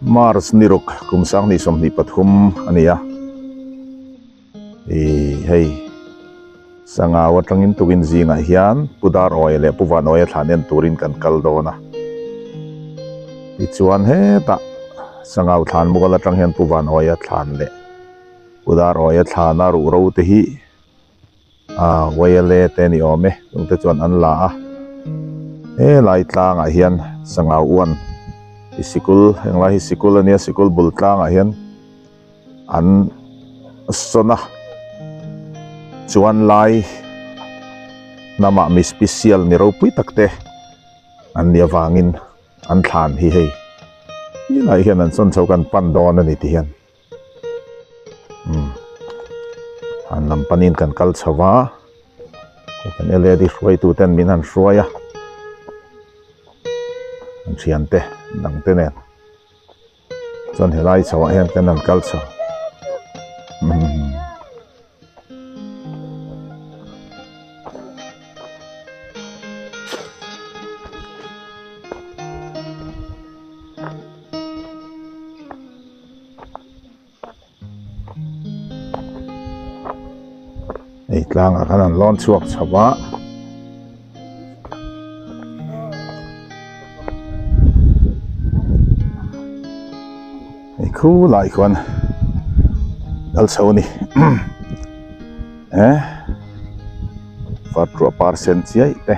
March ni ruk kum 2023 a ni a. Ih hei Sangau atangin tukin zingah hian Pu Dar Awia leh Pu Van Awia thlan en turin kan kal dawn a. Tichuan hetah Sangau thlan mual atang hian Pu Van Awia thlan leh Pu Dar Awia thlana ruhro te hi Ah YLA te ni awm e, chung te chuan an la a. Helai tlangah hian sangau uan i sikul henglai hi sikul a nia sikul bul tlangah hian an sawn a. Chuan lai hnamah mi special ni ropui tak te an nih avangin an thlan hi hei helai hian an sawn chho kan pan dawn a ni ti hian. Umm an lam panin kan kal chho va kan led hruaitu ten min han hruai a an thiante dang te nen chuan helai chho ah hian kan han kal chho umm. Hei tlangah khan an lawn chhuak chho a. Hei khulai khuan kal chho a ni eh vat ruah par sen chiai te.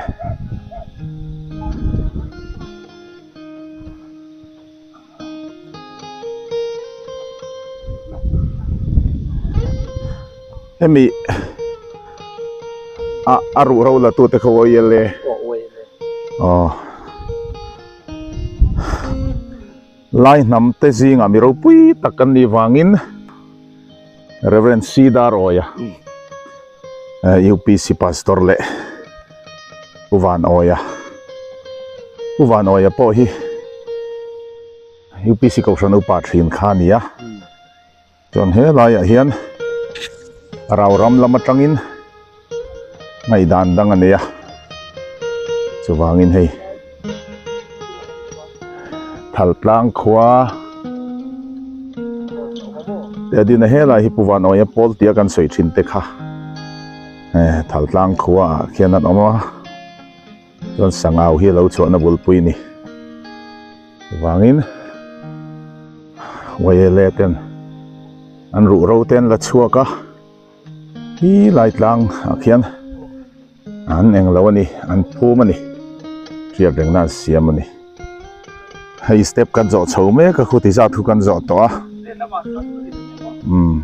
Hemi a a ruh ro la tute kha oil e aw lai hnam te zingah mi ropui tak kan nih vangin Reverend C Dar Awia UPC pastor leh Pu Van Awia Pu Van Awia pawh hi UPC kohhran upa thin kha a ni a chuan he laiah hian rau ram lam atangin ngaihdan dang a nei a chuvangin hei Thaltlang khua te dina helai hi Pu Van Awia pawl tia kan sawi thin te kha eh Thaltlang khua ah khian an awm a chuan sangau hi a lo chhuahna bulpui a ni chuvangin YLA ten an ruh ro te an la chhuak a. Hi lai tlang ah khian an eng lo a ni an phum a ni hriat reng nan siam a ni hei step kan zawh chho mek a khuti zat khu kan zawh tawh a umm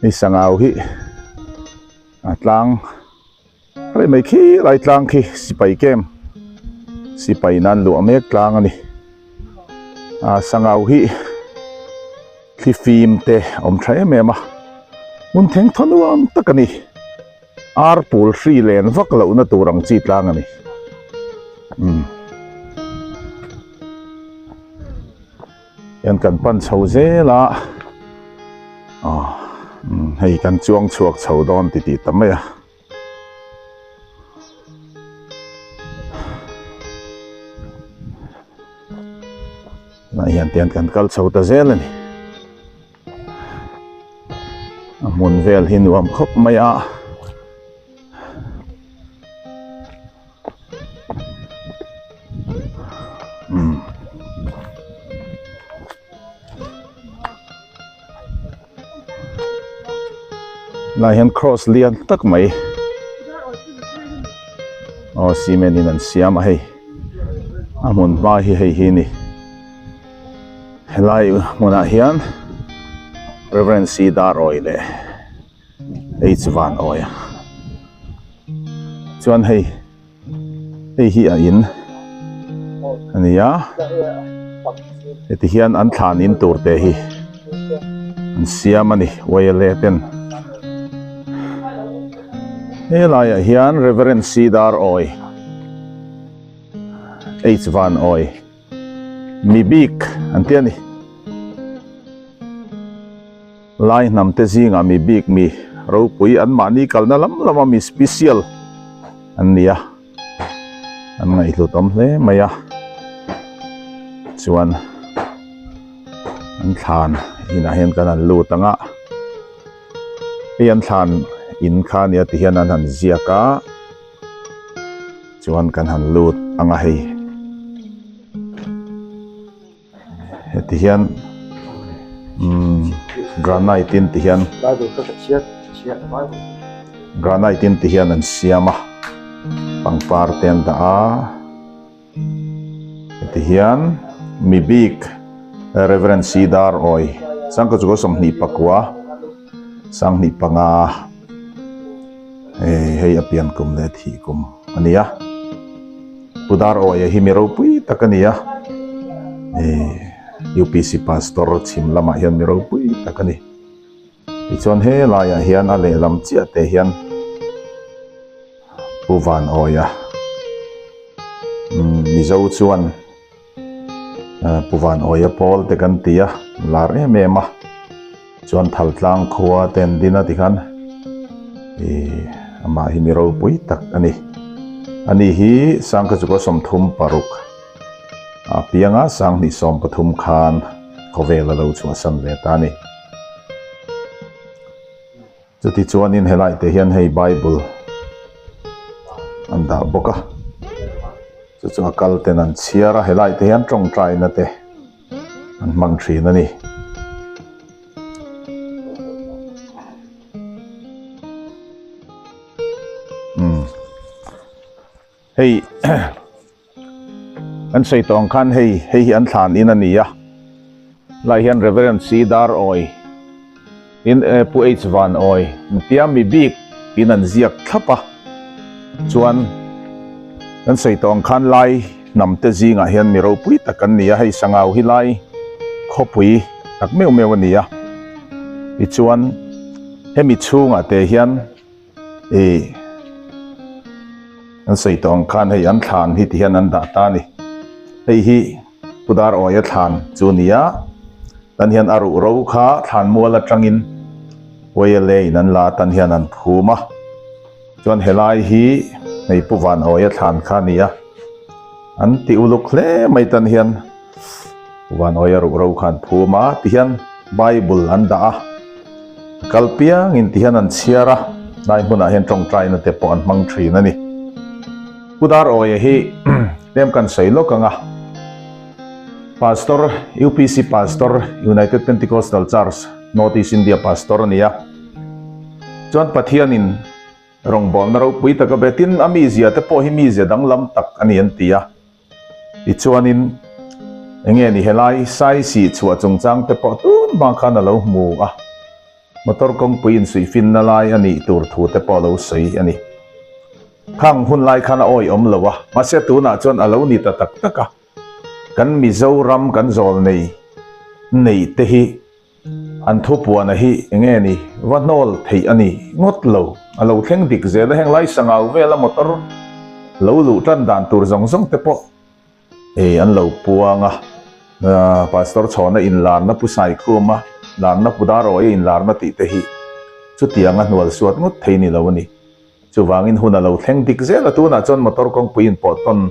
hei sangau hi a tlang rei mai khi lai tlang khi sipai camp sipai nan luah mek tlang a ni ah sangau hi. Thli fim te awm tha em em a, hmun theng thaw nuam tak a ni. Ar pul hri len vak lohna tur ang chi tlang a ni. Umm. Hian kan pan chho zel a, aw hei kan chuang chhuak chho dawn ti tih ta mai a. Tunah hian tian kan kal chho ta zel a ni a hmun vel hi nuam khawp mai a. Lai hian cross lian tak mai aw cement in an siam a hei a hmun hma hi hei hi a ni helai hmunah hian Reverend C Darawi leh H Van Awia chuan hei. Hei hi a in a ni a heti hian an thlan in tur te hi an siam a ni YLA ten helaiah hian Reverend C Dar Awi H Van Awi mi bik an ti a ni. Lai hnam te zingah mi bik mi ropui an mahni kalna lam lama mi special an ni a, an ngaihhlut awm hle mai a, chuan. An thlan inah hian kan han lut ang a, hei an thlan in kha nia ti hian an han ziak a, chuan kan han lut ang a hei. Heti hian umm granite in ti hian granite in ti hian an siam a pangpar te an dah a heti hian mi bik Reverend C Dar Awi Sangkachukua 24 25. Hei hei a pian kum leh thih kum a ni a Pu Dar Awia hi mi ropui tak a ni a ih UPC pastor chhim lamah hian mi ropui tak a ni tichuan he laiah hian a lehlam chiah te hian Pu Van Awia umm Mizo chuan. Pu Van Awia pawl te kan ti a, lar em em a, chuan Thaltlang khua te an din a tikhan ih amah hi mi ropui tak a ni. Ani hi Sangkhachuka 36 a piang a, 2013 khan khawvel a lo chhuahsan ve ta a ni. Chuti chuanin helai te hian hei bible an dah bawk a chu chu a kal ten an chhiar a helai te hian tawngtaina te an hmang thin a ni. Umm hei Kan sawi tawh ang khan hei hei hi an thlan in a ni a, lai hian Reverend C Dar Awi tin Pu H Van Awi tia mi bik in an ziak thlap a, chuan kan sawi tawh ang khan lai hnam te zingah hian mi ropui tak an ni a, hei Sangau hi lai khawpui tak meuh meuh a ni a, tichuan hemi chhungah te hian. Ih an sawi tawh ang khan hei an thlan hi ti hian an dah ta a ni. Hei hi Pu Dar Awia thlan chu a ni a, tan hian a ruh ro kha thlan mual atangin YLA in an la tan hian an phum a, chuan helai hi hei Pu Van Awia thlan kha a ni a, an ti uluk hle mai tan hian. Van awia ruh ro khan phum a ti hian Bible an dah a, a kal piangin ti hian an chhiar a, hnai hmunah hian tawngtaina te pawh an hmang thin a ni. Pu Dar Awia hi tlem kan sawi lawk ang a, Pastor, UPC Pastor, United Pentecostal Church, North East India Pastor a ni a, chuan Pathianin rawngbawlna ropui taka betin a mizia te pawh hi mizia danglam tak a ni an ti a. Tichuanin, enge ni helai sai sih chhuah chungchang te pawh tun hma khan a lo hmu a, motor kawngpui insuihfinna lai a nih tur thu te pawh a lo sawi a ni. Khang hun lai khan a awihawm lo a, mahse tunah chuan a lo ni ta tak tak a, kan Mizoram kan zawl nei neih te hi An thupuana hi enge ni? Va hnawl theih a ni ngawt lo. A lo thleng dik zel a, heng lai sangau vela motor lo luh tan dan tur zawng zawng te pawh ei an lo puang a. Pastor Chhawna inlarna Pu Saikhuma larna Pu Darawia inlarna tih te hi chutianga hnual suat ngawt thei ni lo a ni. Chuvangin hun a lo thleng dik zel a, tunah chuan motor kawngpui inpawh tawn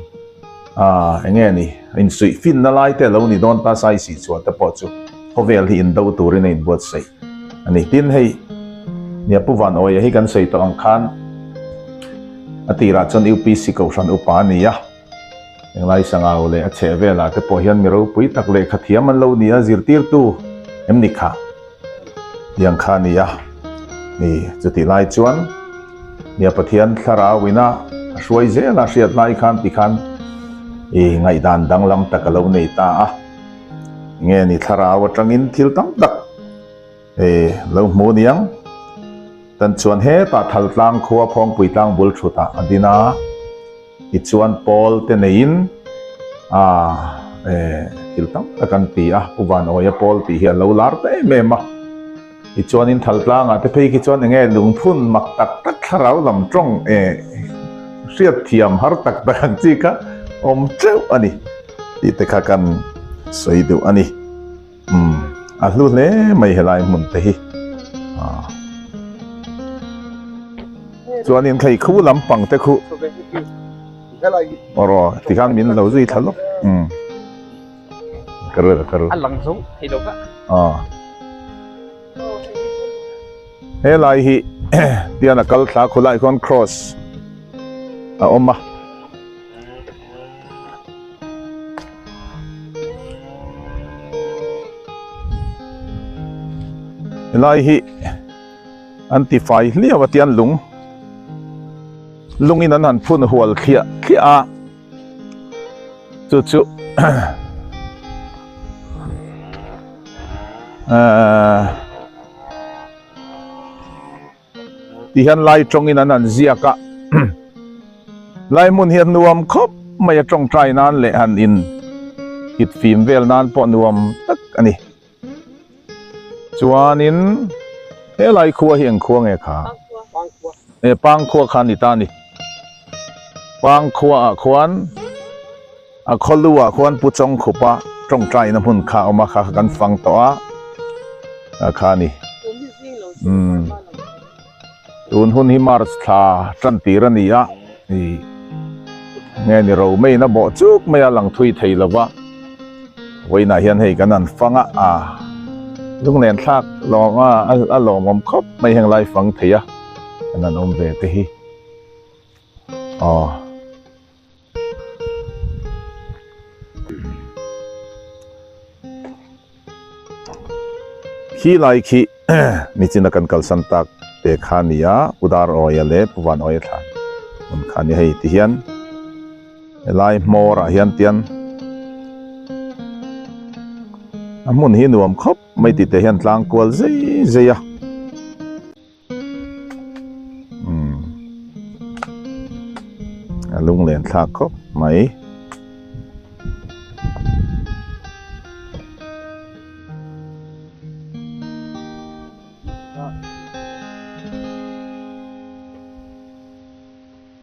a eng nge ni, insuih finna lai te a lo ni dawn ta sai sih chhuah te pawh chu khawvel hi indo turin a inbuatsaih a ni. Tin hei nia Pu Van Awia hi kan sawi tawh ang khan a tirah chuan UPC Kohhran upa a ni a, Englai Sangau leh a chheh velah te pawh hian mi ropui tak lehkha thiam an lo ni a, zirtirtu em ni kha? Tiang kha a ni a, ni chutih lai chuan nia Pathian thlarau ina a hruai zel a hriat lai khan tikhan i ngaihdan danglam tak a lo nei ta a, nge ni thlarau atangin thil tam tak e lo hmu niang tan chuan hetah Thaltlang khua Phawngpui tlang bul thutah a din a. Tichuan Paul te neiin a thil tam tak an ti a, Pu Van Awia Paul tih hi a lo lar ta em em a. Tichuanin Thaltlangah te phei khi chuan enge lungphun mak tak tak thlarau lam tawng hriat thiam har tak tak ang chi kha awm teuh a ni tih te kha kan sawi duh a ni. Umm a hlu hle mai helai hmun te hi ah chuanin thei khu lampang te khu aw tikhan min lo zui thla lawk umm. Ka A lang zo thei lo va. Aw. He lai hi tian a kal thla khulai khawn cross a awm a. Helai hi an ti fai hliau a tian lung lungin an han phun hual thliah thliah a chu chu ahh. Ti hian lai tawngin an han ziak a, lai hmun hi a nuam khawp mai a tawngtai nan leh han in hit fim vel nan pawh nuam tak a ni. Chuanin he lai khua hi eng khua nge kha? E Pangkhua kha a ni ta a ni. Pangkhua ah khuan A khawlu ah khuan Pu Chawngkhupa tawngtaina hmun kha a awm a, kha kha kan fang tawh a, a kha a ni. Umm tun hun hi March thla tan tir a ni a, ih nge ni ro maiin a bawh chuk mai a lang thui thei lo va, vawiinah hian hei kan han fang a, a lunglen thlak lawm a, a lawmawm khawp mai heng lai fang thei a kan han awm ve te hi aw. Khi lai khi nichin a kan kalsan tak te kha a ni a, Pu Dar Awia leh Pu Van Awia thlan hmun kha a ni hei ti hian helai hmawr ah hian tian a hmun hi nuam khawp mai tih te hian tlang kual zei zei a. Umm a lunglen thlak khawp mai.